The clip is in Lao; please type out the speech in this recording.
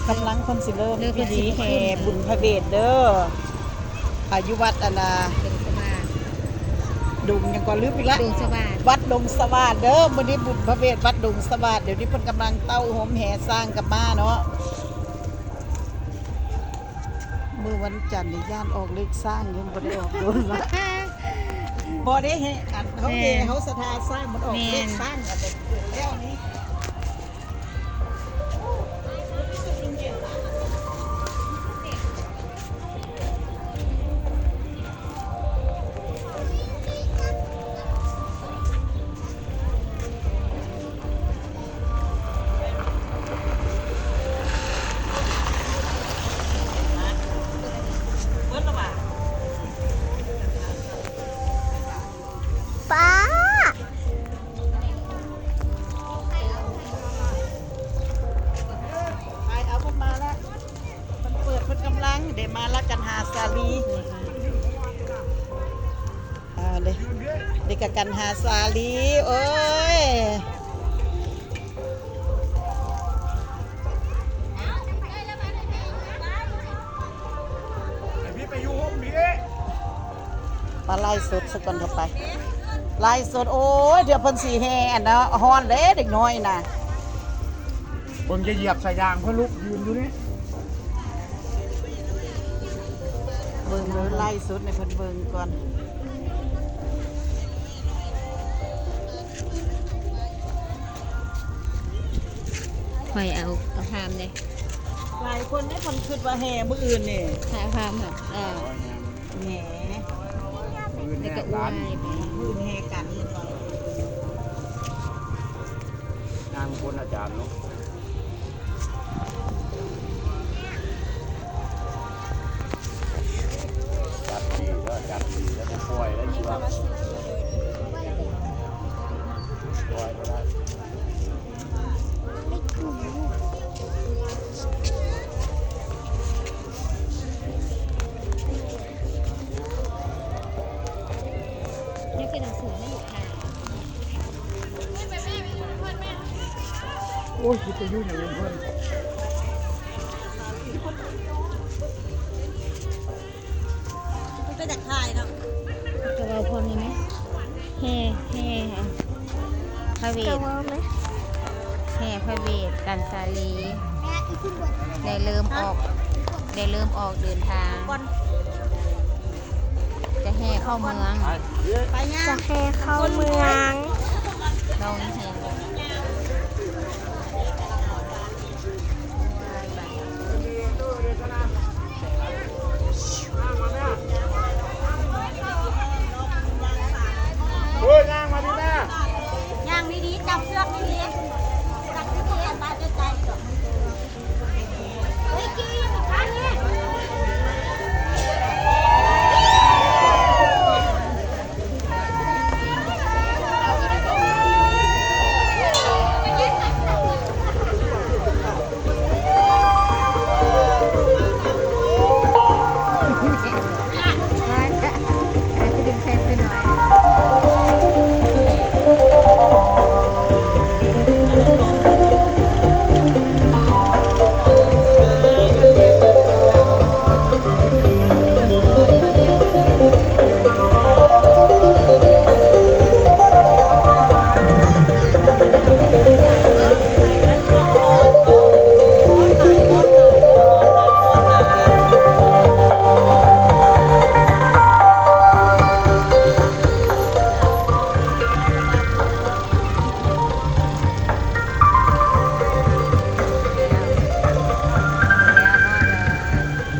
ກຳລັງເພິ່ນຊິເລີ່ມພິທີແຫ່ບຸນພະເວດເດີ ອາ ຢູ່ວັດອັນນ່າ ດົງສະຫວາດ ດົງຫຍັງກໍລືມອີກລະ ດົງສະຫວາດ ວັດດົງສະຫວາດເດີ. ມື້ນີ້ບຸນພະເວດວັດດົງສະຫວາດ ດຽວນີ້ເພິ່ນກຳລັງເຕົ້າໂຮມແຫ່ຊ້າງກັບມ້າເນາະ. ມື້ວັນຈັນນີ້ຢ້ານອອກເລກຊ້າງ ຍັງບໍ່ໄດ້ອອກໂດນລະ ບໍ່ໄດ້ແຫ່ ອັນເຮົາແຫ່ ເຮົາສະທາຊ້າງ ມັນອອກເລກຊ້າງ ອັນແລ້ວນີ້. ປ້າ ໄປ ເອົາເພິ່ນມາແລ້ວ ເພິ່ນເປີດ ເພິ່ນກຳລັງໄດ້ມາລະກັນຫາສາລີ ເອີ ເດ້ ເດ້ກະກັນຫາສາລີ ໂອ້ຍ. ໃຫ້ພີ່ໄປຢູ່ຮົ່ມພີ້ ມາໄລສົດສະກ່ອນເຖາະ ໄປໄລສົດ. ໂອ້ຍ ດຽວເພິ່ນຊິແຫ່ອັນນະ ຮ້ອນເດ້ເດັກນ້ອຍນະ ເບິ່ງຈະຢຽບສາຍຢາງເພິ່ນລູກ ຢືນຢູ່ນີ້ ເບິ່ງເດີ ໄລສົດໃຫ້ເພິ່ນເບິ່ງກ່ອນ. ຂ້ອຍເອົາ ເອົາພາມເດ້ ຫຼາຍຄົນເດ້ ເພິ່ນຄິດວ່າແຫ່ມື້ອື່ນນີ້ ຖ່າຍພາມເນາະ ເອີ ແຫ່ ມື້ອື່ນແຫ່ກັນ ມື້ອື່ນແຫ່ກັນ ນາງຄົນອາຈານເນາະ. ຈັດດີເດີ ຈັດດີແລ້ວ ບໍ່ປ່ອຍແລ້ວ ຊິວ່າປ່ອຍບໍ່ໄດ້. ໂອ້ຍ ຊິໄປຢູ່ຫຍັງນຳເພິ່ນ ເພິ່ນກໍຢາກຖ່າຍເນາະ ຈະເວົ້າພວກນີ້ແມະ ແຫ່ ແຫ່ພະເວດ ຈະເວົ້າແມະ ແຫ່ພະເວດກັນສາລີ ໄດ້ເລີ່ມອອກ ໄດ້ເລີ່ມອອກເດີນທາງ ຈະແຫ່ເຂົ້າເມືອງ ໄປຍ່າງ ຈະແຫ່ເຂົ້າເມືອງ ລອງແຫ່